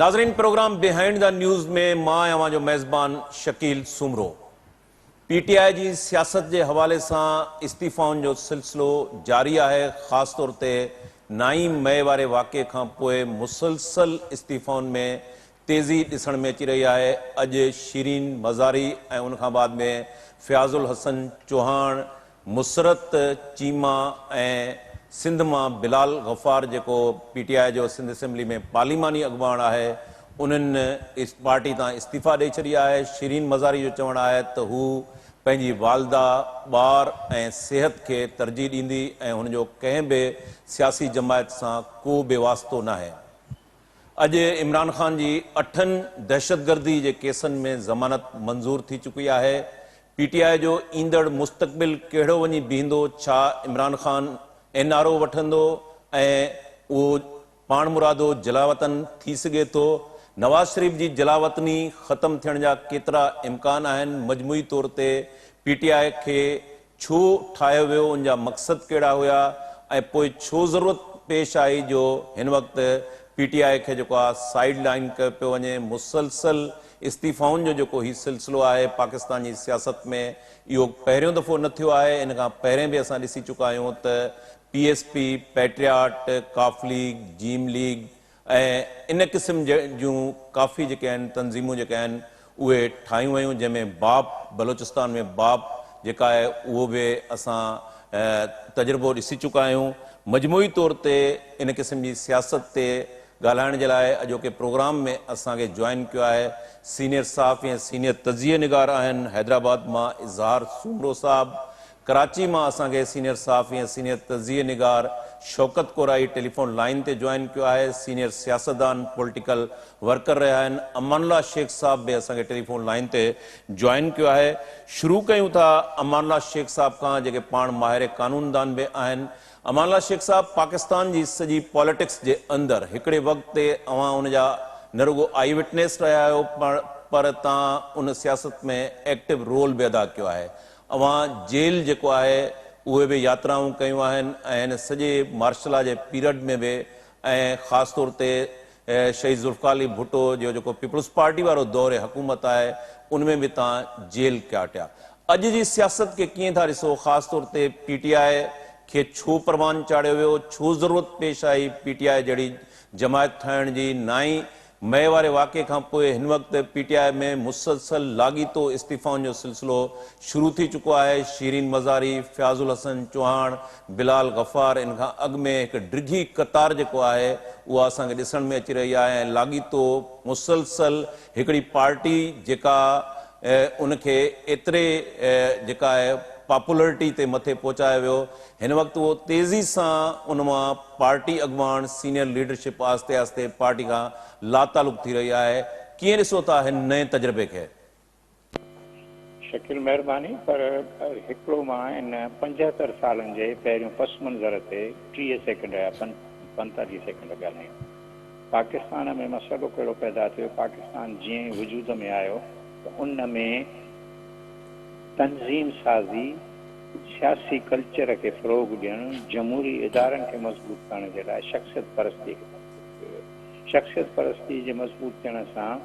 ناظرين programme behind the news ۾ مان آهيان اوهان جو ميزبان شڪيل سومرو. پي ٽي آء جي سياست جي حوالي سان استعيفائن جو سلسلو جاري آهي، خاص طور تي نائين مئي واري واقعي کان پوء مسلسل استعيفائن ۾ تيزي ڏسڻ ۾ اچي رهي آهي، اڄ شيرين مزاري ۽ ان کان بعد ۾ فياض الحسن چوهاڻ، مسرت چيما ۽ سنڌ مان بلال غفار جيڪو پي ٽي آء جو سنڌ اسيمبلي ۾ پارليماني اڳواڻ آهي انهن پارٽي تان استعيفيٰ ڏئي ڇڏي آهي. شيرين مزاري جو چوڻ آهي ته هو پنهنجي والده، ٻار ۽ صحت کي ترجيح ڏيندي ۽ هن جو ڪنهن به سياسي جماعت سان ڪو به واسطو ناهي. اڄ عمران خان جي اٺن دهشتگردي جي ڪيسن ۾ ضمانت منظور ٿي چڪي آهي، پي ٽي آء جو ايندڙ مستقبل ڪهڙو وڃي بيهندو، ڇا Imran Khan N R O وٺندو ۽ اهو پاڻمرادو جلاوطن ٿي سگهي ٿو، نواز شريف جي جلاوطني ختم ٿيڻ جا ڪيترا امڪان آهن، مجموعي طور تي پي ٽي آء کي ڇو ٺاهيو ويو، ان جا مقصد ڪهڙا هيا ۽ پوء ڇو ضرورت پيش آئي جو هن وقت پي ٽي آء کي جيڪو آهي سائيڊ لائين ڪيو پيو وڃي، مسلسل استعيفائن جو جيڪو هي سلسلو آهي پاڪستان جي سياست ۾ اهو پهريون دفعو نه ٿيو آهي، ان کان پهرين به اسان ڏسي چڪا آهيون ته پي ايس پي، پيٽرياٽ، قاف ليگ، جيم ليگ ۽ ان قسم جون ڪافي جيڪي آهن تنظيمون جيڪي آهن اهي ٺاهيون ويون جنهن ۾ باپ بلوچستان ۾ باپ جيڪا آهي اهو به اسان تجربو ڏسي چڪا آهيون مجموعي طور تي ان قسم جي سياست تي ڳالهائڻ جي لاء اڄوڪي پروگرام ۾ اسان کي جوائن ڪيو آهي سينيئر صحافي ۽ سينيئر تجزيه نگار آهن حيدرآباد مان اظهار سومرو صاحب ڪراچي مان اسان کي سينيئر صحافي ۽ سينيئر تجزيي نگار شوڪت ڪورائي ٽيليفون لائين تي جوائن ڪيو آهي، سينيئر سياستدان، پوليٽيڪل ورڪر رهيا آهن، امان الله شيخ صاحب به اسان کي ٽيليفون لائين تي جوائن ڪيو آهي. شروع ڪيون ٿا امان الله شيخ صاحب کان جيڪي پاڻ ماهر قانون دان به آهن. امان الله شيخ صاحب پاڪستان جي سڄي پاليٽڪس جي اندر هڪڙي وقت تي اوهان ان جا نه رڳو آئي وٽنيس رهيا آهيو پر تان ان سياست ۾ ايڪٽو رول به ادا ڪيو آهي. اوهان جيل جيڪو آهي اهي به ياترائون ڪيون آهن ۽ هن سڄي مارشلا جي پيرڊ ۾ به ۽ خاص طور تي شهيد ذوالفقار علي ڀٽو جو جيڪو پيپلز پارٽي وارو دور حڪومت آهي ان ۾ به توهان جيل ڪاٽيا. اڄ جي سياست کي ڪيئن ٿا ڏسو خاص طور تي پي ٽي آء کي ڇو پروان چاڙهيو ويو ڇو ضرورت پيش آئي پي ٽي آء جهڙي جماعت ٺاهڻ جي نائين مئي واري واقعي کان پوء هن وقت پي ٽي آء ۾ مسلسل لاڳيتو استعيفائن جو سلسلو شروع ٿي چڪو آهي، شيرين مزاري، فياض الحسن چوهاڻ، بلال غفار ان کان اڳ ۾ هڪ ڊگهي قطار جيڪو آهي اها اسان کي ڏسڻ ۾ اچي رهي آهي ۽ لاڳيتو مسلسل هڪڙي پارٽي جيڪا ان کي ايتري جيڪا آهي پاپولرٽي تي مٿي پهچايو ويو هن وقت اهو تيزي سان ان مان پارٽي اڳواڻ، سينيئر ليڊرشپ آهستي آهستي پارٽي کان لاتعلق ٿي رهي آهي، ڪيئن ڏسو ٿا هن نئين تجربي کي؟ شڪيل مهرباني پر هڪڙو مان ان 75 سالن جي پهريون پس منظر تي 30 سيڪنڊ يا 45 سيڪنڊ ڳالهايون. پاڪستان ۾ مسئلو ڪهڙو پيدا ٿيو، پاڪستان جيئن ئي وجود ۾ آيو ته ان ۾ تنظيم سازي، سياسي ڪلچر کي فروغ ڏيڻ، جمهوري ادارن کي مضبوط ڪرڻ جي لاء شخصيت پرستي کي مضبوط ڪيو ويو. شخصيت پرستي جي مضبوط ٿيڻ سان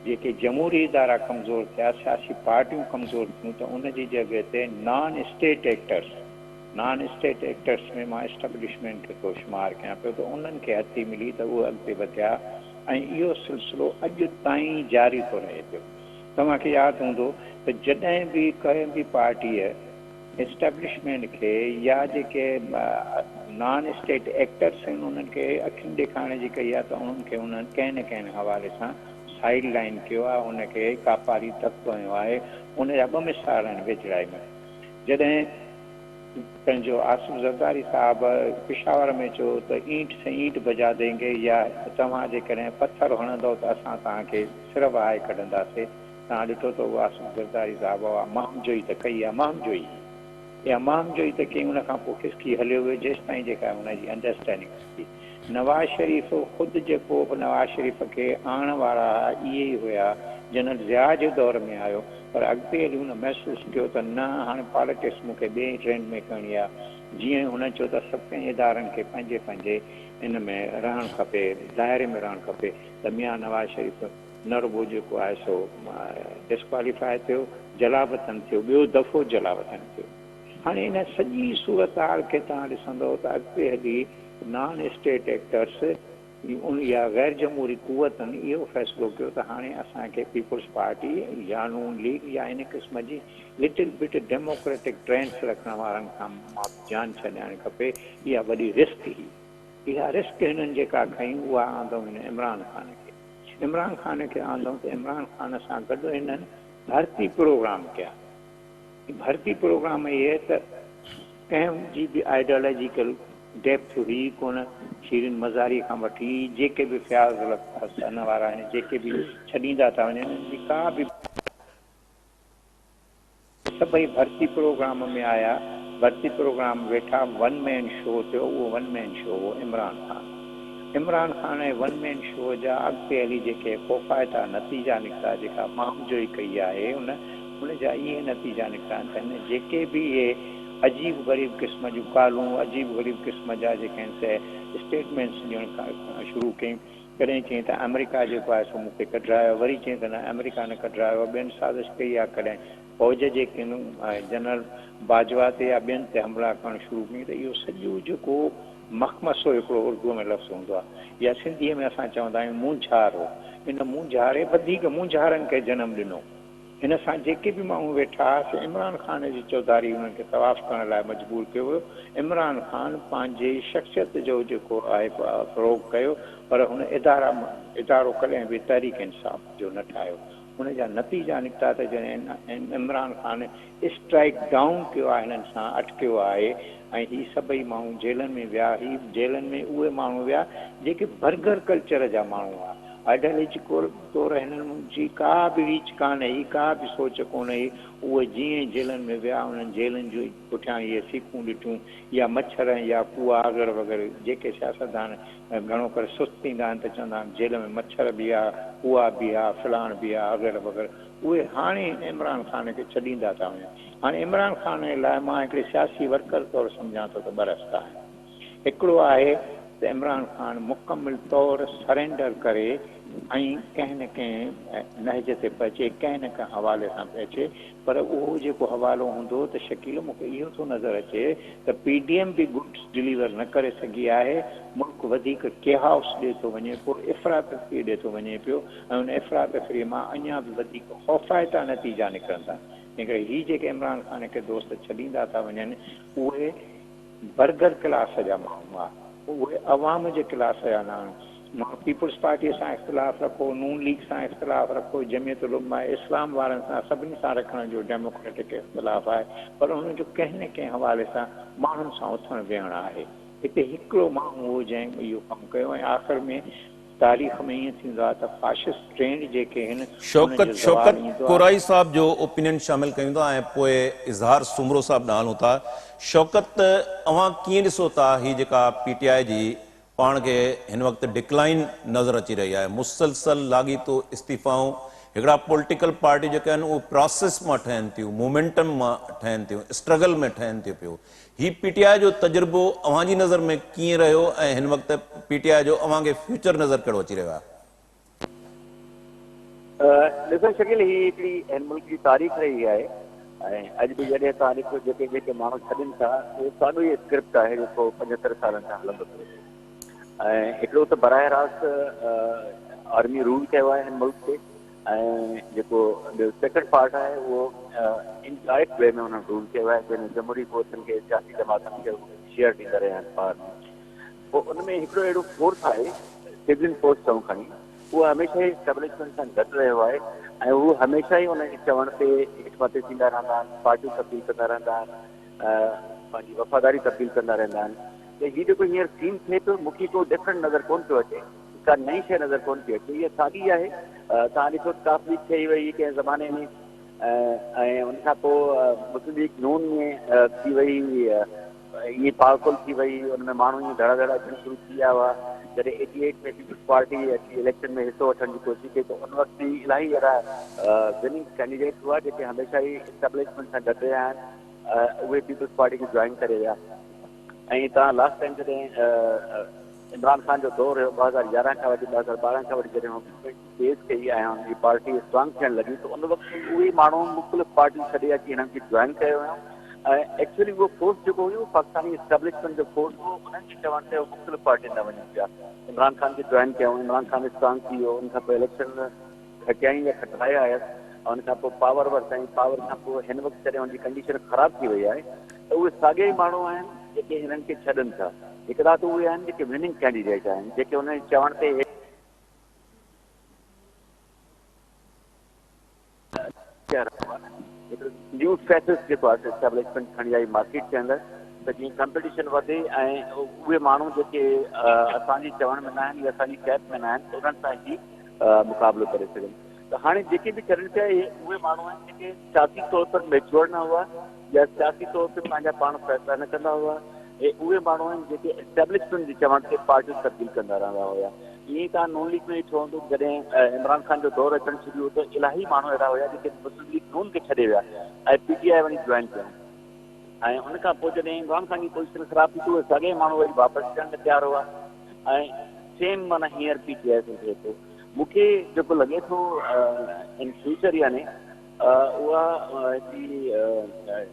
جيڪي جمهوري ادارا ڪمزور ٿيا، سياسي پارٽيون ڪمزور ٿيون ته ان جي جڳهه تي non state actors, Non State Actors، ۾ مان اسٽبلشمينٽ کي ٿو شمار ڪيان پيو ته انهن کي هٿي ملي ته اهي اڳتي وڌيا ۽ اهو سلسلو اڄ تائين جاري ٿو رهي پيو. توهان کي ياد هوندو ته جڏهن به ڪنهن به پارٽيء اسٽيبلشمينٽ کي يا جيڪي نان اسٽيٽ ايڪٽرس آهن انهن کي اکين ڏيکارڻ جي ڪئي آهي ته انهن کي انهن ڪنهن نه ڪنهن حوالي سان سائيڊ لائين ڪيو آهي ان کي ڪاپاري ڌڪ هنيو آهي ان جا ٻه مثال آهن ويجهڙائي ۾ جڏهن پنهنجو آصف زرداري صاحب پشاور ۾ چيو ته اينٽ سي اينٽ بجا دينگي يا توهان جيڪڏهن پٿر هڻندؤ ته اسان توهان کي سر وهائي ڪڍنداسي توهان ڏٺو ته اهو آصف زرداري صاحب اها مهم جوئي ته ڪئي آهي مهم جوئي اها مهم جوئي ته ڪئي ان کان پوء کسڪي هليو ويو جيستائين جيڪا ان جي انڊرسٽينڊنگ نه ٿي نواز شريف خود جيڪو به نواز شريف کي آڻڻ وارا ها اهي ئي هيا جنرل ضياء جي دور ۾ آيو پر اڳتي هلي هن محسوس ڪيو ته نه هاڻي پاليٽڪس مون کي ٻئي ٽرينڊ ۾ ڪرڻي آهي. جيئن هن چيو ته سڀ ڪنهن ادارن کي پنهنجي پنهنجي ان ۾ رهڻ کپي، دائري ۾ رهڻ کپي ته ميان نواز شريف نه رڳو جيڪو آهي سو ڊسڪواليفاء ٿيو، جلاوطن ٿيو، ٻيو دفعو جلاوطن ٿيو. هاڻي ان سڄي صورتحال کي توهان ڏسندؤ ته اڳتي هلي نان اسٽيٽ ايڪٽرس ان يا غير جمهوري قوتن اهو فيصلو ڪيو ته هاڻي اسان کي پيپلز پارٽي يا نون ليگ يا ان قسم جي لٽل بٽ ڊيموڪريٽڪ ٽرينڊس رکڻ وارن کان مان جان ڇڏائڻ کپي. اها وڏي رسڪ هئي. اها رسڪ هنن جيڪا کنئي اها آندئون هن عمران خان کي. عمران خان کي آندئون ته عمران خان سان گڏ هنن ڀرتي پروگرام ڪيا. ڀرتي پروگرام اهي ته ڪنهن جي به آئيڊيالاجيڪل ڊيپٿ هئي ئي ڪونه، شيرين مزاري کان وٺي جيڪي به فياض الحسن وارا آهن جيڪي به ڇڏيندا ٿا وڃن انهن جي ڪا به. سڀئي ڀرتي پروگرام ۾ آيا، ڀرتي پروگرام ويٺا ون مين شو ٿيو، اهو ون مين شو هو Imran Khan. Imran Khan ۽ one man show جا اڳتي هلي جيڪي خوفائتا نتيجا نڪتا جيڪا مام جوئي ڪئي آهي ان ان جا اهي نتيجا نڪتا آهن ته هن جيڪي به اهي عجيب غريب قسم جون ڪالون، عجيب غريب قسم جا جيڪي آهن سي اسٽيٽمينٽس ڏيڻ شروع ڪيائين. ڪڏهن چيائين ته آمريڪا جيڪو آهي سو مون کي ڪڍرايو آهي، وري چيائين ته نه آمريڪا نه ڪڍرايو آهي، ٻين سازش ڪئي آهي، ڪڏهن فوج جي ڪن جنرل باجوا تي يا ٻين تي حملا ڪرڻ شروع ڪيائين ته اهو سڄو جيڪو مخمصو هڪڙو اردوء ۾ لفظ هوندو آهي يا سنڌيء ۾ اسان چوندا آهيون مونجهارو، ان مونجهاري وڌيڪ مونجهارن کي جنم ڏنو. هن سان جيڪي به ماڻهو ويٺا ها سي عمران خان جي چوڌاري انهن کي طواف ڪرڻ لاء مجبور ڪيو ويو. عمران خان پنهنجي شخصيت جو جيڪو آهي فروغ ڪيو پر هن ادارا ادارو ڪڏهن به تحريڪ انصاف جو نه ٺاهيو. ان جا نتيجا نڪتا ته جڏهن عمران خان اسٽرائيڪ ڊائون ڪيو آهي هنن سان اٽڪيو آهي ۽ هي سڀئي ماڻهو جيلن ۾ ويا هي جيلن ۾ اهي ماڻهو ويا جيڪي برگر ڪلچر جا ماڻهو هئا. آئيڊيالوجيڪل طور هنن جي ڪا به ريچ ڪانه هئي، ڪا به سوچ ڪونه هئي. اهي جيئن ئي جيلن ۾ ويا، انهن جيلن جون پٺيان اهي سيخون ڏٺيون يا مڇر ۽ يا ڪوئا اغيره وغيره جيڪي سياستدان گهڻو ڪري سست ٿيندا آهن ته چوندا آهن جيل ۾ مڇر به ها، ڪوئا به ها، فلاڻ به ها اغيره وغيره اهي هاڻي هن عمران خان کي ڇڏيندا ٿا وڃن. هاڻي عمران خان لاء مان هڪڙي سياسي ورڪر طور سمجهان ٿو ته ٻه رستا آهن. هڪڙو آهي ته عمران خان مڪمل طور سرينڊر ڪري ۽ ڪنهن نه ڪنهن نهج تي پهچي، ڪنهن نه ڪنهن حوالي سان پهچي پر اهو جيڪو حوالو هوندو ته شڪيل مون کي اهو ٿو نظر اچي ته پي ڊي ايم به گڊس ڊليور نه ڪري سگهي آهي، ملڪ وڌيڪ ڪيهائوس ڏي ٿو وڃي پيو، افراتفري ڏي ٿو وڃي پيو ۽ ان افراتفري مان اڃا به وڌيڪ خوفائتا نتيجا نڪرندا. تنهن ڪري هي جيڪي عمران خان کي دوست ڇڏيندا ٿا وڃن اهي برگر ڪلاس جا ماڻهو ها، اهي عوام جي ڪلاس جا نه آهن. ماڻهو پيپلز پارٽيء سان اختلاف رکو، نون ليگ سان اختلاف رکو، جمعيت العلماء اسلام وارن سان سڀني سان رکڻ جو ڊيموڪريٽڪ اختلاف آهي پر انهن جو ڪنهن نه ڪنهن حوالي سان ماڻهن سان اٿڻ ويهڻ آهي. هتي هڪڙو ماڻهو هو جنهن اهو ڪم ڪيو ۽ آخر ۾ تاريخ ۾ ائين ٿيندو آهي ته فاشسٽ ٽرينڊ جيڪي هن انهن شوڪت جو زوال شوڪت ايندو آهي. ڪورائي صاحب جو اوپينين شامل ڪيون ٿا ۽ پوء اظهار سومرو صاحب ڏانهن هلون ٿا. شوڪت اوهان ڪيئن ڏسو ٿا هي جيڪا پي ٽي آء جي پاڻ کي هن وقت ڊڪلائن نظر اچي رهي آهي مسلسل لاڳيتو استعيفائون هڪڙا پولٽيڪل پارٽيون جيڪي آهن اهي پراسيس مان ٺهن ٿيون مومينٽم مان ٺهن ٿيون اسٽرگل ۾ ٺهن ٿيون پيو هي پي ٽي آء جو تجربو اوهان جي نظر ۾ ڪيئن رهيو ۽ هن وقت پي ٽي آء جو اوهان کي فيوچر نظر ڪهڙو اچي رهيو آهي؟ ڏسو شڪيل هي هڪڙي هن ملڪ جي تاريخ رهي آهي ۽ اڄ به جڏهن توهان ڏسو جيڪي جيڪي ماڻهو ڇڏين ٿا اهو ساڳيو ئي اسڪرپٽ آهي جيڪو 75 سالن کان هلندو پيو اچي ۽ هڪڙو ته براهه راست آرمي رول ڪيو آهي هن ملڪ تي ۽ جيڪو ٻيو سيڪنڊ پارٽ آهي اهو انڊائريڪٽ وي ۾ انهن رول ڪيو آهي جنهن ۾ جمهوري قوتن کي سياسي جماعتن کي شيئر ڏيندا رهيا آهن پاور ۾ پوء ان ۾ هڪڙو اهڙو فورس آهي سولين فورس چئون کڻي اهو هميشه ئي اسٽيبلشمينٽ سان گڏ رهيو آهي ۽ هو هميشه ئي ان جي چوڻ تي هيٺ مٿي ٿيندا رهندا آهن پارٽيون تبديل ڪندا رهندا آهن پنهنجي وفاداري تبديل ڪندا رهندا آهن ته هي جيڪو هينئر سين ٿئي پيو مون کي ڪو ڊفرنٽ نظر ڪونه پيو اچي ڪا نئين شيء نظر ڪونه پئي اچي اها ساڳي آهي توهان ڏسو ته ڪاف ليگ ٺهي وئي ڪنهن زماني ۾ ۽ ان کان پوء مسلم ليگ نون ۾ ٿي وئي ائين پاورفل ٿي وئي ان ۾ ماڻهو ائين ڌڙا ڌڙا اچڻ شروع ٿي ويا هئا جڏهن ايٽي ايٽ ۾ پيپلز پارٽي اچي اليڪشن ۾ حصو وٺڻ جي ڪوشش ڪئي ته ان وقت به الاهي اهڙا وننگ ڪينڊيڊيٽ هئا جيڪي هميشه ئي اسٽيبلشمينٽ سان گڏ رهيا آهن اهي پيپلز پارٽي کي جوائن ڪري ويا. ۽ توهان لاسٽ ٽائيم جڏهن عمران خان جو دور هيو 2011 کان وٺي 2012 کان وٺي جڏهن حڪومت تيز ڪئي ۽ هن جي پارٽي اسٽرانگ ٿيڻ لڳي ته ان وقت به اهي ماڻهو مختلف پارٽيون ڇڏي اچي هنن کي جوائن ڪيو هيون ۽ ايڪچوئلي اهو فورس جيڪو هيو پاڪستاني اسٽيبلشمينٽ جو فورس هو انهن جي چوڻ تي هو مختلف پارٽين ڏانهن وڃن پيا عمران خان کي جوائن ڪيائون عمران خان اسٽرانگ ٿي ويو ان کان پوء اليڪشن کٽيائين يا کٽرائي آيس ۽ ان کان پوء پاور ورتائين، پاور کان پوء هن وقت جڏهن هن جي ڪنڊيشن خراب ٿي وئي آهي ته اهي ساڳيا ئي ماڻهو آهن جيڪي هنن کي ڇڏن ٿا. هڪڙا ته اهي آهن جيڪي وننگ ڪينڊيڊيٽ آهن جيڪي هنن جي چوڻ تي هڪڙو نيو فيسز جيڪو آهي اسٽيبلشمينٽ کڻي آئي مارڪيٽ جي اندر ته جيئن ڪمپٽيشن وڌي ۽ اهي ماڻهو جيڪي اسان جي چوڻ ۾ نه آهن يا اسان جي ڪيپ ۾ نه آهن ته انهن سان هي مقابلو ڪري سگهن ته هاڻي جيڪي به ڇڏن پيا اهي اهي ماڻهو آهن جيڪي سياسي طور پر ميچوئر نه هئا يا سياسي طور تي پنهنجا پاڻ فيصلا نه ڪندا هئا اهي اهي ماڻهو آهن جيڪي اسٽيبلشمينٽ جي چوڻ تي پارٽيون تبديل ڪندا رهندا هيا ائين ئي توهان نون ليگ ۾ ڏٺو هوندو جڏهن عمران خان جو دور اچڻ شروع ٿيو ته الاهي ماڻهو اهڙا هيا جيڪي مسلم ليگ نون کي ڇڏي ويا ۽ پي ٽي آء وڃي جوائن ڪيائون ۽ ان کان پوء جڏهن عمران خان جي پوزيشن خراب ٿي ته اهي ساڳيا ماڻهو وري واپس اچڻ لاء تيار هئا ۽ سيم معنيٰ هينئر پي ٽي آء سان ٿئي ٿو. مون کي جيڪو لڳي ٿو ان فيوچر يعني اها هڪڙي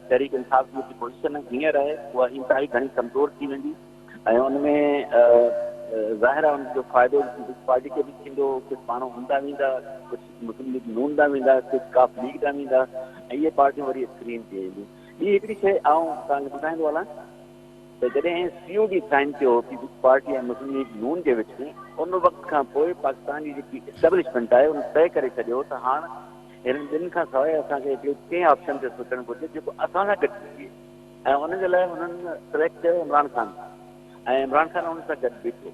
تحريڪ انصاف جي جيڪي پوزيشن هينئر آهي اها انتهائي گهڻي ڪمزور ٿي ويندي ۽ ان ۾ ظاهر آهي ان جو فائدو پيپلز پارٽي کي به ٿيندو، ڪجهه ماڻهو ان ڏانهن ويندا، ڪجهه مسلم ليگ نون ڏانهن ويندا، ڪجهه قاف ليگ ڏانهن ويندا ۽ اهي پارٽيون وري اسڪرين تي اينديون. ٻي هڪڙي شيء آئون توهان کي ٻڌائيندو هلان ته جڏهن سي او ڊي سائن ٿيو هو پيپلز پارٽي ۽ مسلم ليگ نون جي وچ ۾ ان وقت کان پوء پاڪستان جي جيڪي اسٽيبلشمينٽ آهي ان طئي ڪري ڇڏيو هو ته هاڻ هنن ٻن کان سواء اسان کي هڪڙي ٽئين آپشن تي سوچڻ گهرجي جيڪو اسان سان گڏ بيهي ۽ ان جي لاء هنن سليڪٽ ڪيو عمران خان کي ۽ عمران خان انهن سان گڏ بيٺو.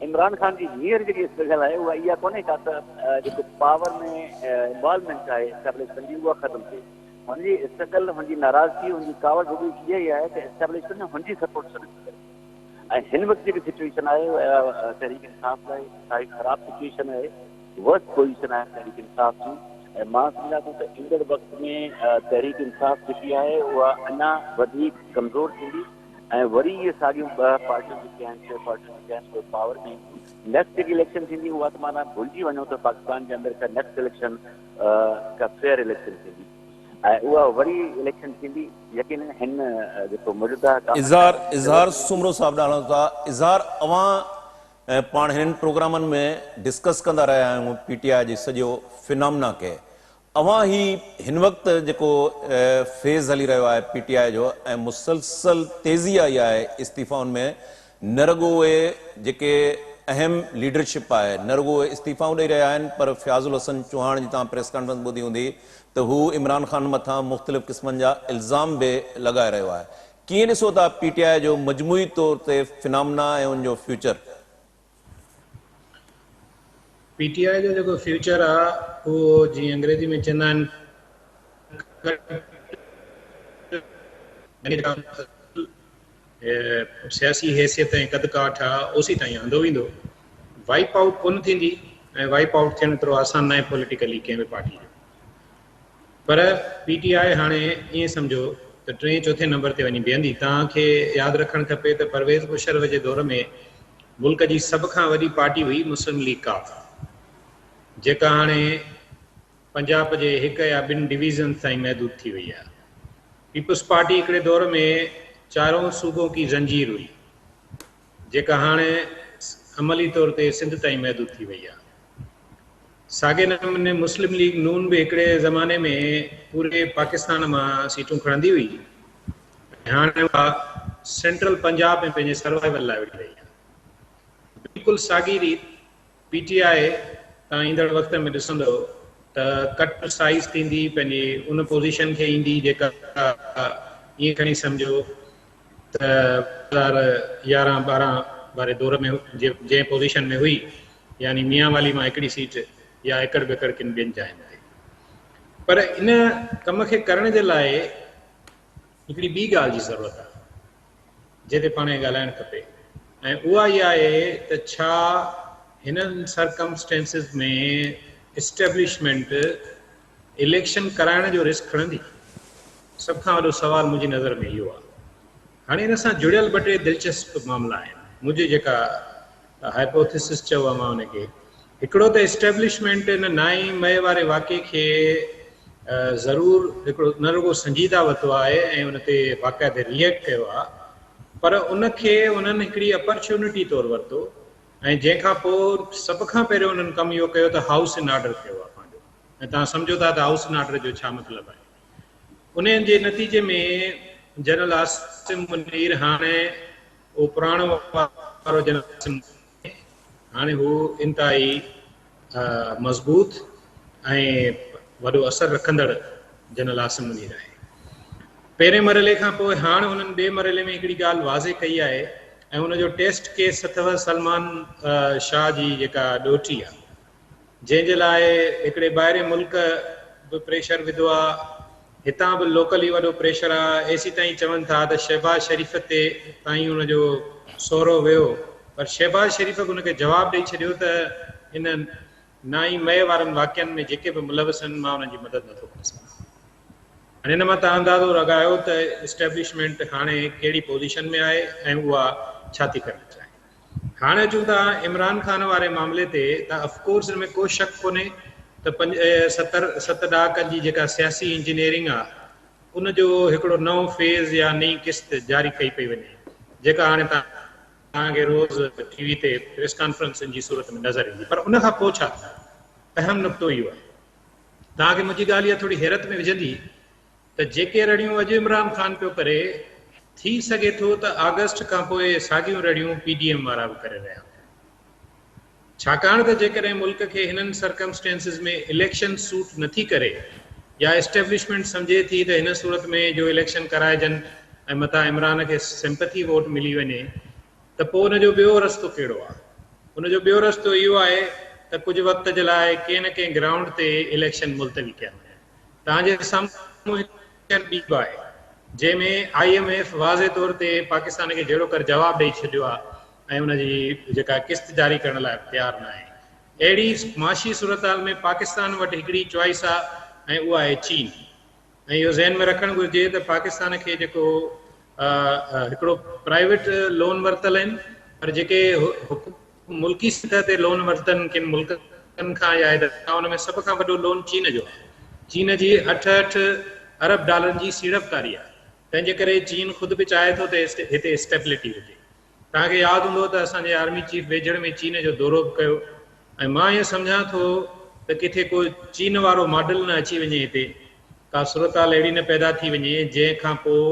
عمران خان جي هينئر جيڪي اسٽرگل آهي اها اها ڪونهي ڪا ته جيڪو پاور ۾ انوالومينٽ آهي اسٽيبلشمينٽ جي اها ختم ٿئي. هن جي اسٽرگل، هن جي ناراضگي، هن جي ڪاوڙ رڳو اها ئي آهي ته اسٽيبلشمينٽ هن جي سپورٽ ڇو نٿي ڪري ۽ هن وقت جيڪي سچوئيشن آهي اها تحريڪ انصاف لاء انتهائي خراب سچوئيشن آهي، ورسٽ پوزيشن آهي تحريڪ انصاف جي ۽ مان سمجهان ٿو ته ايندڙ وقت ۾ تحريڪ انصاف جيڪي آهي اها اڃا وڌيڪ ڪمزور ٿيندي ۽ وري اهي ساڳيون ٻه پارٽيون جيڪي آهن ٽي پارٽيون جيڪي آهن اهي پاور ۾ اينديون. نيڪسٽ جيڪي اليڪشن ٿيندي اها ته معنيٰ ڀلجي وڃو ته پاڪستان جي اندر ڪا نيڪسٽ اليڪشن ڪا فيئر اليڪشن ٿيندي ۽ اها وري اليڪشن ٿيندي يقينن هن جيڪو موجوده اظهار اظهار سومرو صاحب ڏانهن هلون ٿا اظهار اوهان پاڻ هنن پروگرامن ۾ ڊسڪس ڪندا رهيا آهيون پي ٽي آء جي سڄو فنامنا کي اوهان هي هن وقت جيڪو فيز هلي رهيو آهي پي ٽي آء جو ۽ مسلسل تيزي آئي آهي استعيفائن ۾ نه رڳو اهي جيڪي اهم ليڊرشپ آهي نه رڳو اهي استعيفائون ڏئي رهيا آهن پر فياض الحسن چوهاڻ جي توهان پريس ڪانفرنس ٻڌي هوندي ته هو عمران خان مٿان مختلف قسمن جا الزام به لڳائي رهيو آهي ڪيئن ڏسو ٿا پي ٽي آء جو مجموعي طور تي فنامنا ۽ ان جو فيوچر؟ پي ٽي آء جو جيڪو فيوچر آ اهو جيئن انگريزي ۾ چوندا آهن سياسي حيثيت ۽ قد ڪاٺ آ اوسي تائين آندو ويندو. وائپ آئوٽ ڪونه ٿيندي ۽ وائپ آئوٽ ٿيڻ ايترو آسان ناهي پوليٽيڪلي ڪنهن به پارٽي جو. پر پي ٽي آء هاڻي ائين سمجهو ته ٽئين چوٿين نمبر تي وڃي بيهندي. توهان کي ياد رکڻ کپي ته پرويز مشرف جي دور ۾ ملڪ جي سڀ کان وڏي پارٽي هئي مسلم ليگ قاف جيڪا هاڻي پنجاب جي هڪ يا ٻن ڊويزنز تائين محدود ٿي وئي آهي. پيپلز پارٽي هڪڙي دور ۾ چارون صوبون ڪي زنجير هئي جيڪا هاڻي عملي طور تي سنڌ تائين محدود ٿي وئي آهي. ساڳئي نموني مسلم ليگ نون به هڪڙي زماني ۾ پوري پاڪستان مان سيٽون کڻندي هئي ۽ هاڻي اها سينٽرل پنجاب ۾ پنهنجي سروائيول لاء وڙهي رهي آهي. بلڪل ساڳي ريت پي ٽي آء تان ايندڙ وقت ۾ ڏسندو ته ڪٽ سائيز ٿيندي پنهنجي ان پوزيشن کي ايندي جيڪا ائين کڻي سمجهو ته 2011 12 واري دور ۾ جنهن پوزيشن ۾ هئي يعني ميانوالي مان هڪڙي سيٽ يا ايڪڙ ٻيڪڙ ڪن ٻين جاين تي. پر ان ڪم کي ڪرڻ جي لاء هڪڙي ٻي ڳالهه جي ضرورت آهي جنهن تي پاڻ کي ڳالهائڻ کپي ۽ اها اها آهي ته ڇا هنن سرڪمسٽينسز ۾ اسٽيبلشمينٽ اليڪشن ڪرائڻ جو رسڪ کڻندي؟ سڀ کان وڏو سوال منهنجي نظر ۾ اهو آهي. هاڻي ان سان جڙيل ٻه ٽي دلچسپ معاملا آهن. منهنجي جيڪا هائپوٿيسس چئو آ مان ان کي، هڪڙو ته اسٽيبلشمينٽ ان نائين مئي واري واقعي کي ضرور هڪڙو نه رڳو سنجيده ورتو آهي ۽ ان تي باقاعده ريئيڪٽ ڪيو آ پر ان کي انهن هڪڙي اپرچونٽي طور ورتو ۽ جنهن کان پوء سڀ کان پهريون انهن ڪم اهو ڪيو ته هائوس ان آرڊر ڪيو آ پنهنجو ۽ توهان سمجهو ٿا ته هائوس ان آرڊر جو ڇا مطلب آهي. انهيء جي نتيجي ۾ جنرل عاصم منير هاڻي اهو پراڻو وارو جنرل عاصم ناهي، هاڻي هو انتهائي مضبوط ۽ وڏو اثر رکندڙ جنرل عاصم منير آهي. پهرين مرحلي کان پوء هاڻ هنن ٻئي مرحلي ۾ هڪڙي ڳالهه واضح ڪئي آهي ۽ ان جو ٽيسٽ ڪيس اٿو سلمان شاهه جي جيڪا ڏوهٽي آهي. جنهن جي لاء هڪڙي ٻاهرين ملڪ به پريشر وڌو آ، هتان به لوڪلي وڏو پريشر آ، ايسيتائين چون ٿا ته شهباز شريف تي تائين ان جو سهرو ويو پر شهباز شريف به ان کي جواب ڏئي ڇڏيو ته ان نائين مئي وارن واقعن ۾ جيڪي به ملوث آهن مان انهن جي مدد نٿو ڪري سگهان. هاڻي ان مان توهان اندازو لڳايو ته اسٽيبلشمينٽ هاڻي ڪهڙي پوزيشن ۾ آهي ۽ اها ڇا ٿي ڪرڻ چاهي. هاڻ اچون ٿا عمران خان واري معاملي تي ته آف ڪورس ان ۾ ڪو شڪ ڪونهي ته 75 ست ڏهاڪن جي جيڪا سياسي انجنيئرنگ آ ان جو هڪڙو نئون فيز يا نئين قسط جاري ڪئي پئي وڃي جيڪا هاڻي توهان کي روز ٽي وي تي پريس ڪانفرنسن جي صورت ۾ نظر ايندي پر ان کان پوء ڇا ٿيندو اهم نقطو اهو آهي توهان کي منهنجي ڳالهه اها ٿوري حيرت ۾ وجهندي ته جيڪي رڙيون اڄ عمران خان پيو ڪري، ٿي سگهي ٿو ته آگسٽ کانپوء ساڳيون رڙيون پي ڊي ايم وارا به ڪري رهيا هجن. ڇاڪاڻ ته جيڪڏهن ملڪ کي هنن سرڪمسٽينسز ۾ اليڪشن سوٽ نٿي ڪري يا اسٽيبلشمينٽ سمجهي ٿي ته هن صورت ۾ جو اليڪشن ڪرائجن ۽ متان عمران کي سمپٿي ووٽ ملي وڃي ته پوء ان جو ٻيو رستو ڪهڙو آهي؟ ان جو ٻيو رستو اهو آهي ته ڪجهه وقت جي لاء ڪنهن نه ڪنهن گرائونڊ تي اليڪشن ملتوي ڪيا وڃن. توهان جي سامهون هڪ پڪچر ٻي به آهي جنهن ۾ I M F واضح طور تي پاڪستان کي جهڙوڪر جواب ڏئي ڇڏيو آهي ۽ ان جي جيڪا قسط جاري ڪرڻ لاء تيار ناهي. اهڙي معاشي صورتحال ۾ پاڪستان وٽ هڪڙي چوائس آهي ۽ اها آهي چين ۽ اهو ذهن ۾ رکڻ گهرجي ته پاڪستان کي جيڪو هڪڙو پرائيويٽ لون ورتل آهن پر جيڪي ملڪي سطح تي لون ورتن ڪن ملڪن کان يا ادارن کان ان ۾ سڀ کان وڏو لون چين جو آهي. چين جي اٺ اٺ ارب ڊالرن جي سيڙپڪاري آهي. تنهن جي ڪري چين خود به چاهي ٿو ته هتي اسٽيبلٽي هجي. توهان کي ياد هوندو ته اسان جي آرمي چيف ويجهڙ ۾ چين جو دورو به ڪيو ۽ مان ائين سمجهان ٿو ته ڪٿي ڪو چين وارو ماڊل نه اچي وڃي هتي ڪا صورتحال اهڙي نه پيدا ٿي وڃي جنهن کان پوء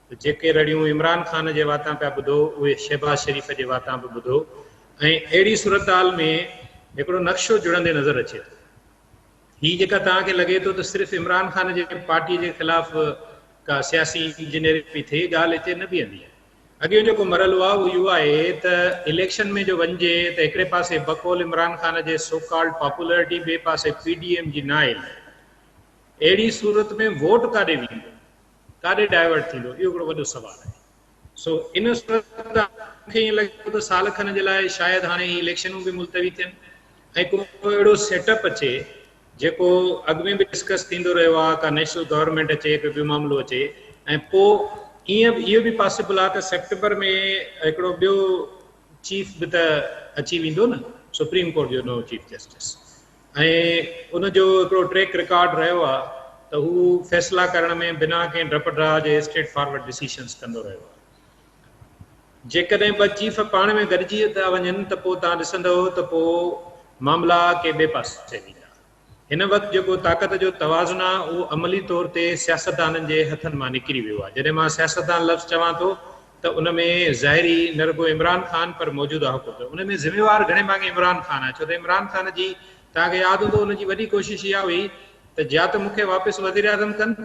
ته جيڪي رڙيون عمران خان جي واتان پيا ٻڌو اهي شهباز شريف جي واتان به ٻڌو ۽ اهڙي صورتحال ۾ هڪڙو نقشو جڙندي نظر اچي ٿو. هي جيڪا توهان کي لڳي ٿو ته صرف عمران خان جي پارٽي جي خلاف ڪا سياسي انجنيئرنگ پئي ٿئي، ڳالهه هتي نه بيهندي آهي. اڳيون جيڪو مرحلو آهي اهو اهو آهي ته اليڪشن ۾ جو وڃجي ته هڪڙي پاسي بقول عمران خان جي سو ڪالڊ پاپولرٽي ٻئي پاسي پي ڊي ايم جي نااهلي. اهڙي صورت ۾ ووٽ ڪاڏي ويندو؟ ڪاڏي ڊائيورٽ ٿيندو اهو هڪڙو وڏو سوال آهي. سو ان صورت ۾ مون کي ائين لڳي ٿو ته سال کن جي لاء شايد هاڻي هي اليڪشنون به ملتوي ٿين ۽ ڪو اهڙو سيٽ اپ اچي جيڪو اڳ ۾ به ڊسڪس ٿيندو رهيو آهي ڪا نيشنل گورنمينٽ اچي ڪو ٻيو معاملو اچي ۽ پوء ائين به اهو به پاسيبل آهي ته سيپٽمبر ۾ هڪڙو ٻيو چيف به ته اچي ويندو نه سپريم ڪورٽ جو نئون چيف جسٽس ۽ ان جو هڪڙو ٽريڪ رڪارڊ رهيو آهي ته هو فيصلا ڪرڻ ۾ بنا ڪنهن ڊپ ڊاء جي اسٽريٽ فارورڊ ڊسيشنز ڪندو رهيو آهي. جيڪڏهن ٻه چيف پاڻ ۾ گڏجي ٿا وڃن ته پوء توهان ڏسندؤ ته پوء معاملا ڪي ٻئي پاسي ويندا. هن وقت جيڪو طاقت جو توازن آهي اهو عملي طور تي سياستدانن جي هٿن مان نڪري ويو آهي. جڏهن مان سياستدان لفظ چوان ٿو ته ان ۾ ظاهري نه رڳو عمران خان پر موجوده حڪومت ان ۾ ذميوار گهڻي ڀاڱي عمران خان آهي ڇو ته عمران خان جي توهان کي ياد هوندو ان جي وڏي ڪوشش اها هئي ته يا ته مون کي واپس وزيراعظم ڪن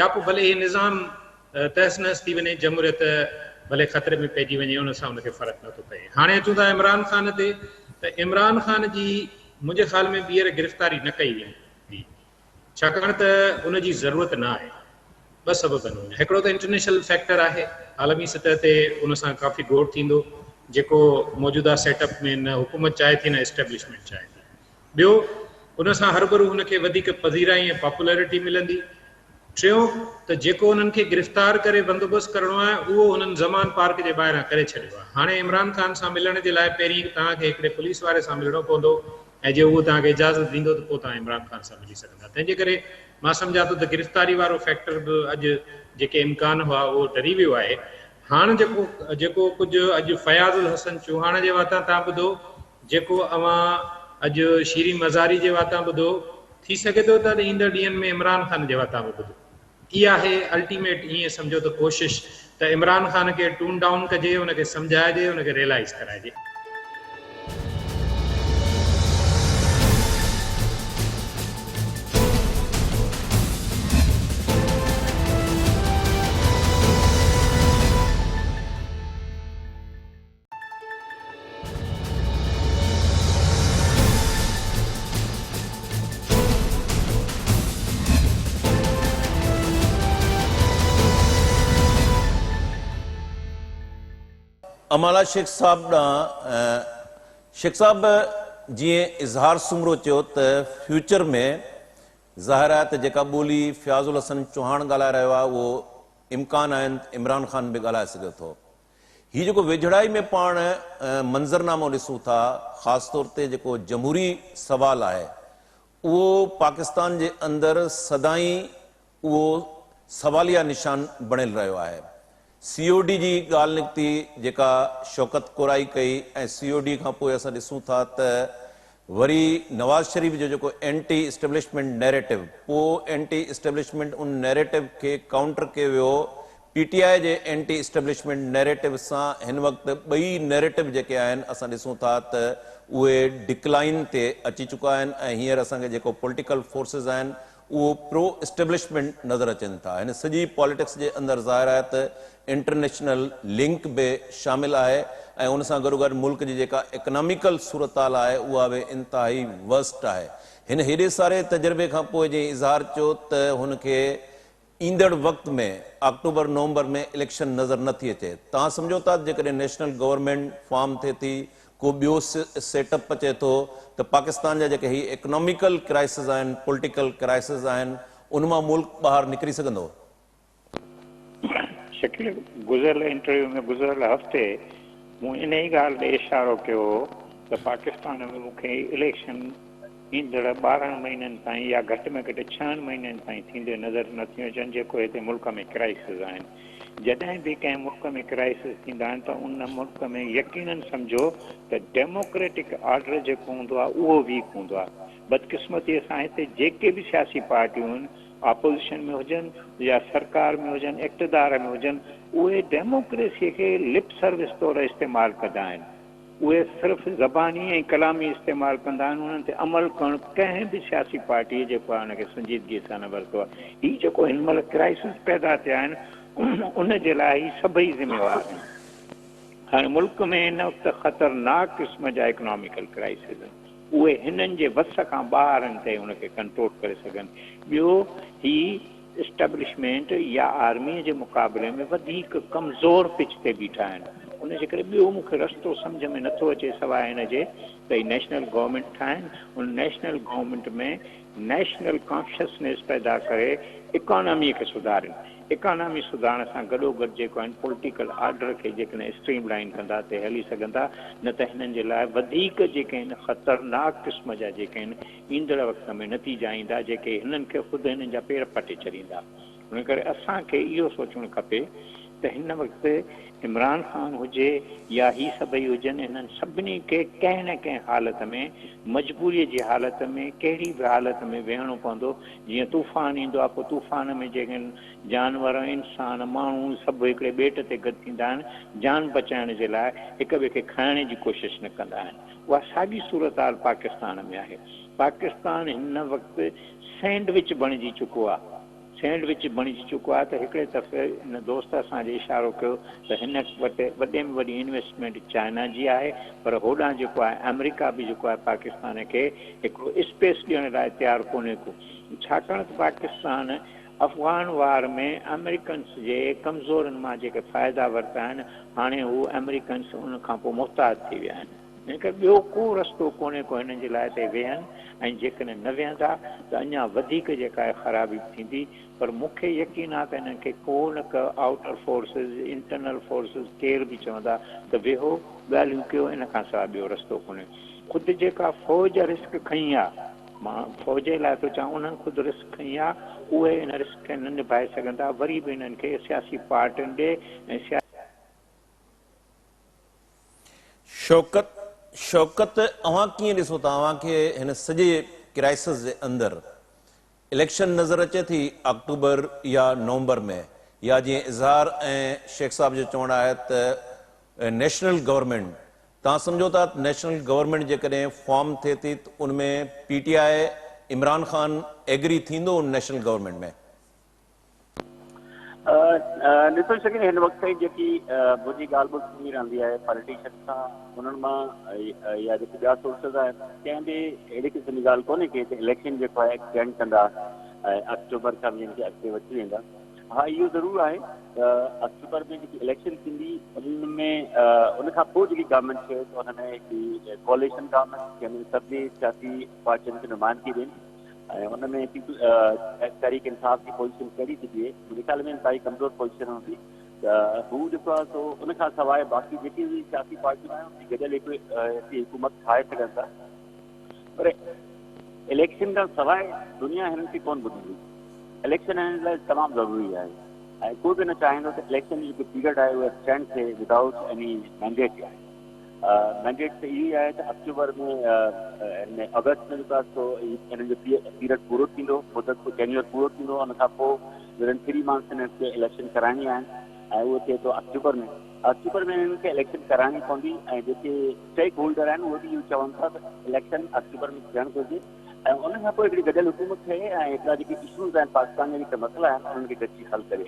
يا پوء ڀلي هي نظام تهس نهس ٿي وڃي جمهوريت ڀلي خطري ۾ پئجي وڃي ان سان ان کي فرق نٿو پئي هاڻي اچون ٿا عمران خان تي ته عمران خان جي منهنجي خيال ۾ ٻيهر گرفتاري نه ڪئي ويندي ڇاڪاڻ ته ان جي ضرورت نه آهي. ٻه سبب آهن ان جا. هڪڙو ته انٽرنيشنل فيڪٽر آهي، عالمي سطح تي ان سان ڪافي گوڙ ٿيندو، جيڪو موجوده سيٽ اپ ۾ نه حڪومت چاهي ٿي نه اسٽيبلشمينٽ چاهي ٿي. ٻيو ان سان هروڀرو هن کي وڌيڪ پذيرائي ۽ پاپولرٽي ملندي. ٽيون ته جيڪو انهن کي گرفتار ڪري بندوبست ڪرڻو آهي اهو هنن زمان پارڪ جي ٻاهران ڪري ڇڏيو آهي. هاڻي عمران خان سان ملڻ جي لاء پهرين توهان کي هڪڙي پوليس واري سان ملڻو پوندو ۽ جي اهو توهان کي اجازت ڏيندو ته پوء توهان عمران خان سان ملي سگهندا. تنهن جي ڪري مان سمجهان ٿو ته گرفتاري وارو فيڪٽر به اڄ جيڪي امڪان هئا اهو ٽري ويو آهي. هاڻ جيڪو جيڪو ڪجهه اڄ فياض الحسن چوهاڻ جي واتان توهان ٻڌو، جيڪو اوهان اڄ شيرين مزاري جي واتان ٻڌو، ٿي سگهي ٿو ته ايندڙ ڏينهن ۾ عمران خان جي واتان به ٻڌو. اها آهي الٽيميٽ ائين سمجهو ته ڪوشش ته عمران خان کي ٽون ڊائون ڪجي، ان کي سمجهائجي، ان کي ريلائيز ڪرائجي. امالا شيخ صاحب ڏانهن شيخ صاحب جيئن اظهار سومرو چيو ته فيوچر ۾ ظاهر آهي ته جيڪا ٻولي فياض الحسن چوهاڻ ڳالهائي رهيو آهي اهو امڪان آهن ته عمران خان به ڳالهائي سگهي ٿو. هي جيڪو ويجهڙائي ۾ پاڻ منظرنامو ڏسون ٿا، خاص طور تي جيڪو جمهوري سوال آهي، اهو پاڪستان جي اندر سدائين اهو سواليه نشان بڻيل رهيو آهي. سي او ڊي جي ڳالهه نڪتي جيڪا شوڪت ڪورائي ڪئي ۽ سي او ڊي کان پوء اسان ڏسون ٿا ته وري نواز شريف جو جيڪو اينٽي اسٽيبلشمينٽ نيريٽو، پوء اينٽي اسٽيبلشمينٽ ان نيريٽو کي ڪائونٽر ڪيو ويو پي ٽي آء جي اينٽي اسٽيبلشمينٽ نيريٽو سان هن وقت ٻئي نيريٽو جيڪي آهن اسان ڏسون ٿا ته اهي ڊڪلائن تي اچي چڪا آهن ۽ هينئر اسان کي جيڪو پوليٽيڪل فورسز آهن اهو پرو اسٽيبلشمينٽ نظر اچن ٿا. هن سڄي پاليٽڪس جي اندر ظاهر آهي ته انٽرنيشنل لنڪ به شامل آهي ۽ ان سان گڏوگڏ ملڪ جي جيڪا اڪناميڪل صورتحال آهي اها به انتهائي ورسٽ آهي. هن هيڏي ساري تجربي کان پوء جئين اظهار چيو ته هن کي ايندڙ وقت ۾ آڪٽوبر نومبر ۾ اليڪشن نظر نه ٿي اچي. توهان سمجهو ٿا ته جيڪڏهن نيشنل گورنمينٽ فارم ٿئي ٿي، ڪو ٻيو سيٽ اپ اچي ٿو ته پاڪستان جا جيڪي هي اڪناميڪل ڪرائسز آهن، پوليٽيڪل ڪرائسز آهن، ان مان ملڪ ٻاهر نڪري سگهندو؟ شڪيل، گذريل انٽرويو ۾ گذريل هفتي مون انهي ڳالهه ڏي اشارو ڪيو هو ته پاڪستان ۾ مون کي اليڪشن ايندڙ 12 مهينن تائين يا گهٽ ۾ گهٽ ڇهن مهينن تائين ٿيندي نظر نه ٿيون اچن جيڪو هتي ملڪ ۾ ڪرائسز آهن. جڏهن به ڪنهن ملڪ ۾ ڪرائسز ٿيندا آهن ته ان ملڪ ۾ يقينن سمجهو ته ڊيموڪريٽڪ آرڊر جيڪو هوندو آهي اهو ويڪ هوندو آهي. بدقسمتيء سان هتي جيڪي به سياسي پارٽيون آهن آپوزيشن ۾ هجن يا سرڪار ۾ هجن اقتدار ۾ هجن اهي ڊيموڪريسيء کي لپ سروس طور استعمال ڪندا آهن. اهي صرف زباني ۽ ڪلامي استعمال ڪندا آهن، انهن تي عمل ڪرڻ ڪنهن به سياسي پارٽيء جيڪو آهي ان کي سنجيدگيء سان نه ورتو آهي. هي جيڪو هن مهل ڪرائسز پيدا ٿيا آهن ان جي لاء هي سڀئي ذميوار آهن. هاڻي ملڪ ۾ هن وقت خطرناڪ قسم جا اڪناميڪل ڪرائسز آهن، اهي هنن جي وس کان ٻاهر آهن ته هي ان کي ڪنٽرول ڪري سگهن. ٻيو هي اسٽيبلشمينٽ يا آرميء جي مقابلي ۾ وڌيڪ ڪمزور پچ تي بيٺا آهن. ان جي ڪري ٻيو مون کي رستو سمجهه ۾ نٿو اچي سواء ان جي ته هي نيشنل گورنمينٽ ٺاهين، ان نيشنل گورنمينٽ ۾ نيشنل ڪانشسنيس پيدا ڪري اڪاناميء کي سڌارين. اڪانامي سڌارڻ سان گڏوگڏ جيڪو آهن پوليٽيڪل آرڊر کي جيڪڏهن اسٽريم لائين ڪندا ته هلي سگهندا نه ته هنن جي لاء وڌيڪ جيڪي آهن خطرناڪ قسم جا جيڪي آهن ايندڙ وقت ۾ نتيجا ايندا جيڪي هنن کي خود هنن جا پير پٽي ڇڏيندا. ان ڪري اسان کي اهو سوچڻ کپي ته هن وقت عمران خان هجي يا هي سڀئي هجن هنن سڀني کي ڪنهن نه ڪنهن حالت ۾ مجبوري جي حالت ۾ ڪهڙي به حالت ۾ ويهڻو پوندو جيئن طوفان ايندو آهي پوء طوفان ۾ جيڪي جانور انسان ماڻهو سڀ هڪڙي ٻيٽ تي گڏ ٿيندا آهن جان بچائڻ جي لاء هڪ ٻئي کي کائڻ جي ڪوشش نه ڪندا آهن. اها ساڳي صورتحال پاڪستان ۾ آهي. پاڪستان هن وقت سينڊ وچ بڻجي چڪو آهي. سينڊ وچ بڻجي چڪو آهي ته هڪڙي دفعي هن دوست اسان جي اشارو ڪيو ته هن وٽ وڏي ۾ وڏي انويسٽمينٽ چائنا جي آهي پر هوڏانهن جيڪو آهي آمريڪا به جيڪو آهي پاڪستان کي هڪڙو اسپيس ڏيڻ لاء تيار ڪونهي ڪو ڇاڪاڻ ته پاڪستان افغان وار ۾ آمريڪنس جي ڪمزورن مان جيڪي فائدا ورتا آهن هاڻي هو آمريڪنس ان کان پوء محتاط ٿي ويا آهن. ان ڪري ٻيو ڪو رستو ڪونهي ڪو هنن جي لاء ته اهي ويهن ۽ جيڪڏهن نه ويهندا ته اڃا وڌيڪ جيڪا آهي خرابي به ٿيندي پر مون کي يقين آهي ته هنن کي ڪو نه ڪو آئوٽر فورسز، انٽرنل فورسز ڪير به چوندا ته ويهو ڳالهيون ڪيو ان کان سواء ٻيو رستو ڪونهي. خود جيڪا فوج رسڪ کنئي آهي مان فوج جي لاء ٿو چوان انهن خود رسڪ کنئي آهي اهي ان رسڪ کي نه نڀائي سگهندا وري به هنن کي سياسي پارٽين ڏي ۽ سياسي شوڪت شوڪت اوهان ڪيئن ڏسو ٿا اوهان کي هن سڄي ڪرائسس جي اندر اليڪشن نظر اچي ٿي آڪٽوبر يا نومبر ۾ يا جيئن اظهار ۽ شيخ صاحب جو چوڻ آهي ته نيشنل گورنمينٽ توهان سمجهو ٿا ته نيشنل گورنمينٽ جيڪڏهن فارم ٿئي ٿي ته ان ۾ P T I Imran Khan agree ٿيندو ان نيشنل گورنمينٽ ۾؟ ڏسو شڪيل هن وقت تائين جيڪي منهنجي ڳالهه ٻولهه ٿيندي رهندي آهي پاليٽيشن سان انهن مان يا جيڪي ٻيا سورسز آهن ڪنهن به اهڙي قسم جي ڳالهه ڪونهي ڪئي ته اليڪشن جيڪو آهي ايڪسٽينڊ ڪندا ۽ آڪٽوبر کان به کي اڳتي وٺي ويندا. ها اهو ضرور آهي ته آڪٽوبر ۾ جيڪي اليڪشن ٿيندي ان ۾ ان کان پوء جيڪي گورنمينٽ ٿئي ته ان ۾ هڪڙي ڪواليشن گورنمينٽ جنهن ۾ سڀني سياسي پارٽين کي نمائندگي ڏين ۽ ان ۾ پيپلز تحريڪ انصاف جي پوزيشن ڪهڙي ٿي بيهي، منهنجي خيال ۾ انتهائي ڪمزور پوزيشن هوندي ته هو جيڪو آهي سو ان کان سواء باقي جيڪي به سياسي پارٽيون آهن ان جي گڏيل هڪ هڪڙي حڪومت ٺاهي سگهن ٿا پر اليڪشن کان سواء دنيا هنن کي ڪونه ٻڌندي. اليڪشن هنن لاء تمام ضروري آهي ۽ ڪو به نه چاهيندو ته اليڪشن جو جيڪو پيريڊ آهي اهو ايڪسٽينڊ ٿئي ودائوٽ ايني مينڊيٽ. مينڊيٽ ته اهو ئي آهي ته آڪٽوبر ۾ ۾ آگسٽ ۾ جيڪو آهي سو هنن جو پيريڊ پورو ٿيندو، مدت ٽينيور پورو ٿيندو، ان کان پوء ودن ٿري منٿس هنن کي اليڪشن ڪرائڻي آهن ۽ اهو ٿئي ٿو آڪٽوبر ۾. آڪٽوبر ۾ هنن کي اليڪشن ڪرائڻي پوندي ۽ جيڪي اسٽيڪ هولڊر آهن اهي به اهو چون ٿا ته اليڪشن آڪٽوبر ۾ ٿيڻ گهرجي ۽ ان کان پوء هڪڙي گڏيل حڪومت ٺهي ۽ هڪڙا جيڪي اشوز آهن پاڪستان جا جيڪي مسئلا آهن انهن کي گڏجي حل ڪري.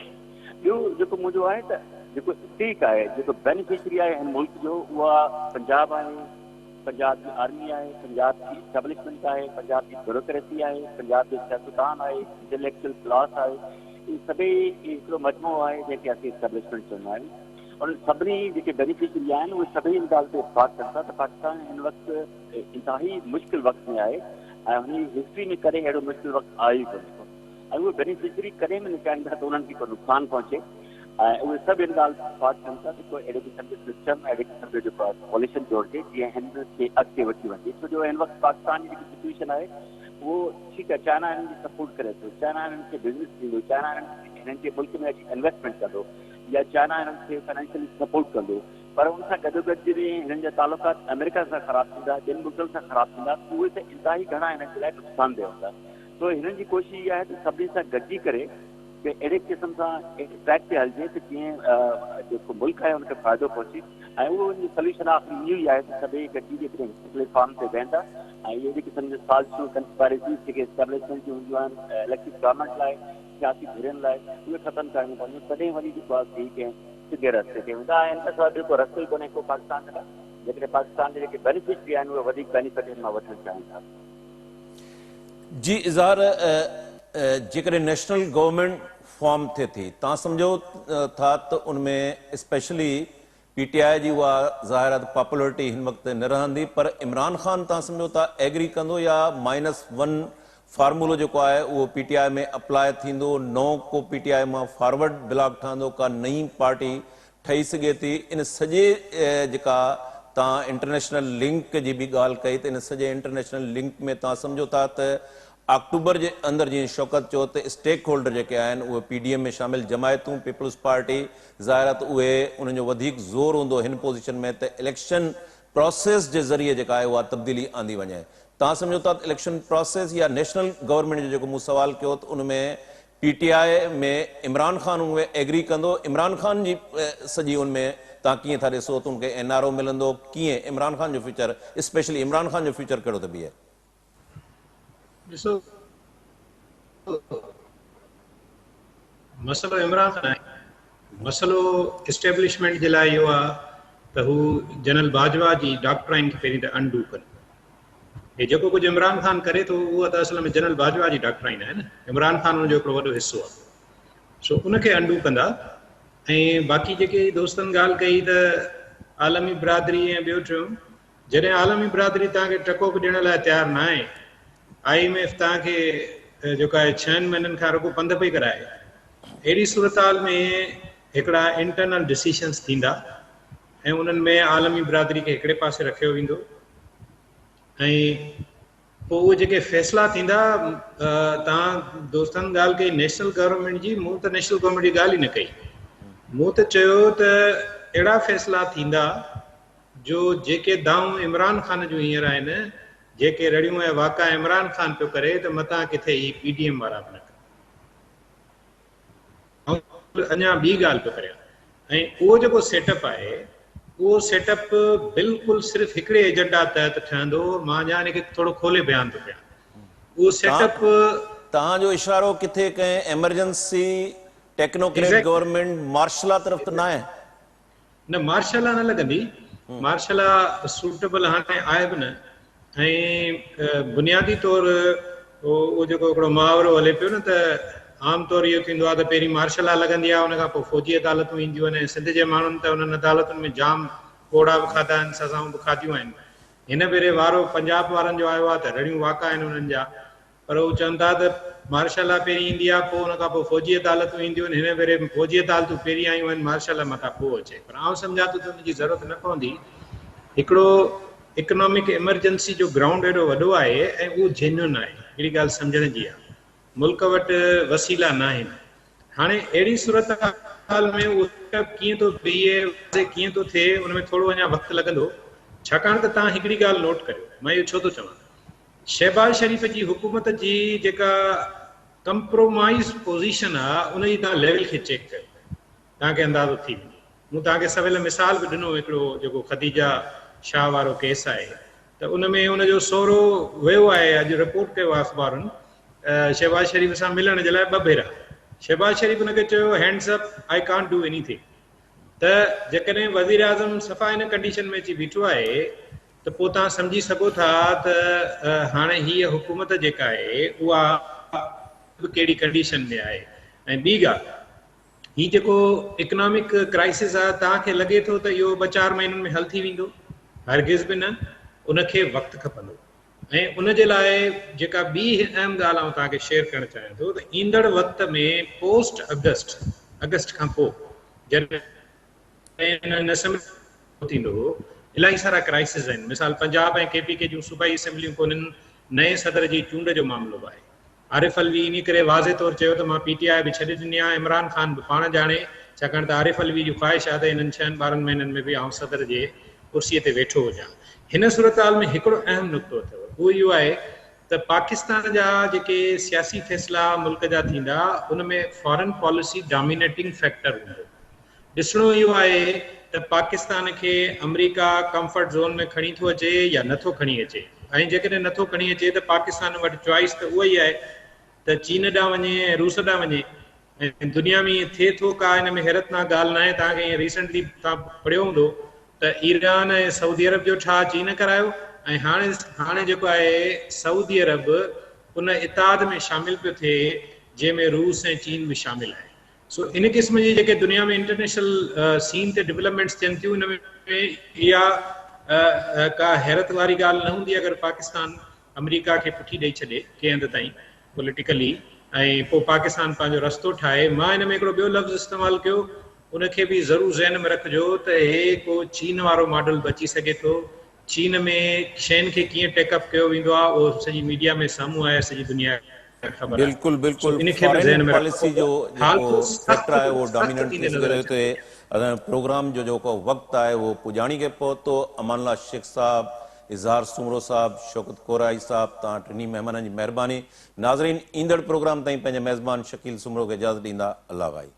ٻيو جيڪو منهنجو آهي ته جيڪو اسٽيڪ آهي جيڪو بينيفشري آهي هن ملڪ جو اها پنجاب آهي، پنجاب جي آرمي آهي، پنجاب جي اسٽيبلشمينٽ آهي، پنجاب جي بيوروڪريسي آهي، پنجاب جو سياستدان آهي، انٽليڪچوئل ڪلاس آهي، اهي سڀئي هڪڙو مجموعو آهي جنهن کي اسين اسٽيبلشمينٽ چوندا آهيون. انهن سڀني جيڪي بينيفشري آهن اهي سڀئي ان ڳالهه تي اتفاق ڪن ٿا ته پاڪستان هن وقت انتهائي مشڪل وقت ۾ آهي ۽ هن جي هسٽري ۾ ڪڏهن اهڙو مشڪل وقت آيو ئي ڪونهي ڪو. ۽ اهي بينيفشري ڪڏهن به نه چاهيندا ته انهن کي ڪو نقصان پهچي ۽ اهي سڀ ان ڳالهه تي اتفاق ڪن ٿا ته ڪو اهڙي قسم جو سسٽم اهڙي قسم جو جيڪو آهي پاليسين جوڙجي جيئن هن کي اڳتي وٺي وڃجي ڇو جو هن وقت پاڪستان جي جيڪي سچوئيشن آهي اهو ٺيڪ آهي چائنا هنن جي سپورٽ ڪري ٿو چائنا هنن کي بزنس ڏيندو چائنا هنن جي ملڪ ۾ اچي انويسٽمينٽ ڪندو يا چائنا هنن کي فنانشلي سپورٽ ڪندو پر ان سان گڏوگڏ جڏهن هنن جا تعلقات آمريڪا سان خراب ٿيندا ٻين ملڪن سان خراب ٿيندا ته اهي ته انتهائي گهڻا هنن جي لاء نقصان ده هوندا. سو هنن جي ڪوشش اها آهي ته سڀني سان گڏجي ڪري ڪنهن اهڙي قسم سان ٽريڪ تي هلجي ته جيئن جيڪو ملڪ آهي ان کي فائدو پهچي ۽ اهو ان جو سليوشن آخري اهو ئي آهي ته سڀئي گڏجي جيڪڏهن هڪ پليٽ فارم تي ويهندا ۽ اهڙي قسم جون سازشون ڪنسپائريسيز جيڪي اسٽيبلشمينٽ جون هونديون آهن اليڪٽيڊ گورنمينٽ لاء سياسي ڌرين لاء اهي ختم ڪرڻيون پونديون تڏهن وڃي جيڪو آهي سي ڪنهن سڌي رستي تي ويندا ۽ ان کان سواء ٻيو ڪو رستو ئي ڪونهي ڪو پاڪستان جي لاء جيڪڏهن پاڪستان جا جيڪي بينيفشري آهن اهي وڌيڪ بينيفٽ هن مان وٺڻ چاهين ٿا. جي اظهار جيڪڏهن نيشنل گورنمينٽ فارم ٿئي ٿي توهان سمجهو ٿا ته ان ۾ اسپيشلي پي ٽي آء جي اها ظاهر آهي ته پاپولرٽي هن وقت نه رهندي پر عمران خان توهان سمجهو ٿا ايگري ڪندو يا مائنس ون فارمولو جيڪو آهي اهو پي ٽي آء ۾ اپلاء ٿيندو نئون ڪو پي ٽي آء مان فارورڊ بلاڪ ٺهندو ڪا نئين پارٽي ٺهي سگهي ٿي ان سڄي جيڪا توهان انٽرنيشنل لنڪ جي به ڳالهه ڪئي ته ان سڄي انٽرنيشنل لنڪ ۾ توهان سمجهو ٿا ته آڪٽوبر جي اندر جيئن شوڪت چيو ته اسٽيڪ هولڊر جيڪي آهن اهي پي ڊي ايم ۾ شامل جماعتون پيپلز پارٽي ظاهر آهي ته اهي انهن جو وڌيڪ زور هوندو هن پوزيشن ۾ ته اليڪشن پراسيس جي ذريعي جيڪا آهي اها تبديلي آندي وڃي توهان سمجهو ٿا ته اليڪشن پراسيس يا نيشنل گورنمينٽ جو جيڪو مون سوال ڪيو ته ان ۾ پي ٽي آء ۾ عمران خان ان ۾ ايگري ڪندو عمران خان جي سڄي ان ۾ توهان ڪيئن ٿا ڏسو ته ان کي اين آر او ملندو ڪيئن عمران خان جو فيوچر اسپيشلي عمران خان جو فيوچر ڪهڙو ٿو بيهي. ڏسو مسئلو عمران خان آهي مسئلو اسٽيبلشمينٽ جي لاء اهو آهي ته هو جنرل باجوا جي ڊاڪٽرائن کي پهرين ته انڊو ڪن هي جيڪو ڪجهه عمران خان ڪري ٿو اها ته اصل ۾ جنرل باجوا جي ڊاڪٽرائن آهي نه عمران خان ان جو هڪڙو وڏو حصو آهي سو ان کي انڊو ڪندا ۽ باقي جيڪي دوستن ڳالهه ڪئي ته عالمي برادري ۽ ٻيو ٽيون جڏهن عالمي برادري توهان کي ٽڪو به ڏيڻ لاء تيار ناهي، I M F توهان کي جيڪو آهي ڇهن مهينن کان رڳو پنڌ پئي ڪرائي، اهڙي صورتحال ۾ هڪڙا انٽرنل ڊسيشنز ٿيندا ۽ انهن ۾ عالمي برادري کي هڪڙي پاسي رکيو ويندو ۽ پوء اهي جيڪي فيصلا ٿيندا، توهان دوستن ڳالهه ڪئي نيشنل گورنمينٽ جي، مون ته نيشنل گورنمينٽ جي ڳالهه ئي نه ڪئي، مون ته چيو ته اهڙا فيصلا ٿيندا جو جيڪي دانهون عمران خان جون هينئر آهن، جيڪي رڙيون ۽ واڪا عمران خان پيو ڪري ته متان ڪٿي هي پي ڊي ايم وارا به نه ڪن. آئون اڃا ٻي ڳالهه پيو ڪريان ۽ اهو جيڪو سيٽ اپ آهي اهو سيٽ اپ بلڪل صرف هڪڙي ايجنڊا تحت ٺهندو، مان اڃا ان کي ٿورو کولي بيان ٿو ڪيان. اهو سيٽ اپ. توهان جو اشارو ڪٿي ڪنهن ايمرجنسي ٽيڪنوڪريٽ گورنمينٽ مارشلا طرف ته ناهي؟ نه مارشل لا نه لڳندي، مارشل لا سوٽيبل هاڻي آهي به نه ۽ بنيادي طور اهو جيڪو هڪڙو محاورو هلي پيو نه ته عام طور اهو ٿيندو آهي ته پهرين مارشل لا لڳندي آهي ان کان پوء فوجي عدالتون اينديون آهن ۽ سنڌ جي ماڻهن ته انهن عدالتن ۾ جام ڪوڙا به کاڌا آهن سزائون به کاڌيون آهن هن ڀيري وارو پنجاب وارن جو آيو آهي ته رڙيون واڪا آهن انهن جا پر هو چون ٿا ته مارشل لا پهرين ايندي آهي پوء ان کان پوء فوجي عدالتون اينديون آهن، هن ڀيري فوجي عدالتون پهرين آيون آهن مارشل لا متان پوء اچي پر آئون سمجهان ٿو ته ان جي ضرورت نه پوندي. هڪڙو اڪنامڪ ايمرجنسي جو گرائونڊ ايڏو وڏو آهي ۽ اهو جينيون آهي، هڪڙي ڳالهه سمجهڻ جي آهي ملڪ وٽ وسيلا ناهن، هاڻي اهڙي صورتحال ۾ اهو سيٽ اپ ڪيئن ٿو بيهي واضح ڪيئن ٿو ٿئي ان ۾ ٿورو اڃا وقت لڳندو ڇاڪاڻ ته توهان هڪڙي ڳالهه نوٽ ڪريو مان اهو ڇو ٿو چوان شهباز شريف جي حڪومت جي جيڪا ڪمپرومائيز پوزيشن آ ان جي توهان ليول کي چيڪ ڪيو توهان کي اندازو ٿي ويندو. مون توهان کي سويل مثال به ڏنو هڪڙو جيڪو خديجه شاهه وارو ڪيس آهي ته ان ۾ ان جو سهرو ويو آهي اڄ رپورٽ ڪيو آهي اخبارن شهباز شريف سان ملڻ جي لاء ٻه ڀيرا شهباز شريف ان کي چيو hands up I can't do anything ته جيڪڏهن وزيراعظم صفا ان ڪنڊيشن ۾ اچي بيٺو آهي ته پوء توهان سمجهي سگهو ٿا ته هاڻي هيء حڪومت جيڪا آهي اها به ڪهڙي ڪنڊيشن ۾ آهي ۽ ٻي ڳالهه هي جيڪو اڪنامڪ ڪرائسس آهي توهان کي لڳي ٿو ته اهو ٻه چار مهينن ۾ حل ٿي ويندو؟ هرگز به نه، ان کي وقت کپندو ۽ ان جي لاء جيڪا ٻي اهم ڳالهه آئون توهان کي شيئر ڪرڻ چاهيان ٿو ته ايندڙ وقت ۾ پوسٽ اگسٽ، اگسٽ کان پوء جڏهن انهن اسيمبلين ٿيندو هو الاهي سارا ڪرائسز آهن مثال پنجاب ۽ ڪي پي ڪي جون صوبائي اسيمبليون ڪونهن نئين صدر جي چونڊ جو معاملو به آهي عارف علوي انهي ڪري واضح طور چيو ته مان پي ٽي آء به ڇڏي ڏني آهي عمران خان به پاڻ ڄاڻي ڇاڪاڻ ته عارف علوي جي خواهش آهي ته انهن ڇهن 12 مهينن ۾ به آئون صدر جي ڪرسي تي ويٺو هجان هن صورتحال ۾ هڪڙو اهم نقطو اٿو اهو اهو آهي ته پاڪستان جا جيڪي سياسي فيصلا ملڪ جا ٿيندا ان ۾ فارن پاليسي ڊامينيٽنگ فيڪٽر هوندو ڏسڻو اهو آهي ته پاڪستان کي آمريڪا ڪمفرٽ زون ۾ کڻي ٿو اچي يا نه ٿو کڻي اچي ۽ جيڪڏهن نه ٿو کڻي اچي ته پاڪستان وٽ چوائس ته اها ئي آهي ته چين ڏانهن وڃي ۽ روس ڏانهن وڃي ۽ دنيا ۾ ائين ٿئي ٿو ڪا ان ۾ حيرتناڪ ڳالهه ناهي توهان کي ائين ريسنٽلي توهان پڙهيو هوندو ته ايران ۽ سعودي عرب جو ٺاهه چين ڪرايو ۽ هاڻي هاڻي جيڪو آهي سعودي عرب ان اتحاد ۾ شامل پيو ٿئي جنهن ۾ روس ۽ چين به شامل آهي. سو ان قسم جي جيڪي دنيا ۾ انٽرنيشنل سين تي ڊولپمينٽس ٿين ٿيون ان ۾ اها ڪا حيرت واري ڳالهه نه هوندي اگر پاڪستان آمريڪا کي پٺي ڏئي ڇڏي ڪنهن هنڌ تائين پوليٽيڪلي ۽ پوء پاڪستان پنهنجو رستو ٺاهي. مان ان ۾ هڪڙو ٻيو لفظ استعمال ڪيو ان کي به ضرور ذهن ۾ رکجو ته هي ڪو چين وارو ماڊل به اچي سگهي ٿو. چين ۾ شين کي ڪيئن ٽيڪ اپ ڪيو ويندو آهي اهو سڄي ميڊيا ۾ سامهون آهي سڄي دنيا کي خبر آهي. بلڪل سو بلڪل ان کي به ذهن فارين ۾ رکڻو پاليسي پوندو. جو جيڪو حالتون سخت فيڪٽر آهي اهو سخت ڊاميننٽ ٿي ٿيندي سگهي نظر ٿو اچن هتي ٿيون. اسان جو پروگرام جو جيڪو وقت آهي اهو پڄاڻي کي پهتو. امان الله شيخ صاحب، اظهار سومرو صاحب، شوڪت ڪورائي صاحب توهان ٽنهي مهمانن جي مهرباني. ناظرين ايندڙ پروگرام تائين پنهنجي ميزبان شڪيل سومرو کي اجازت ڏيندا. الله واهي.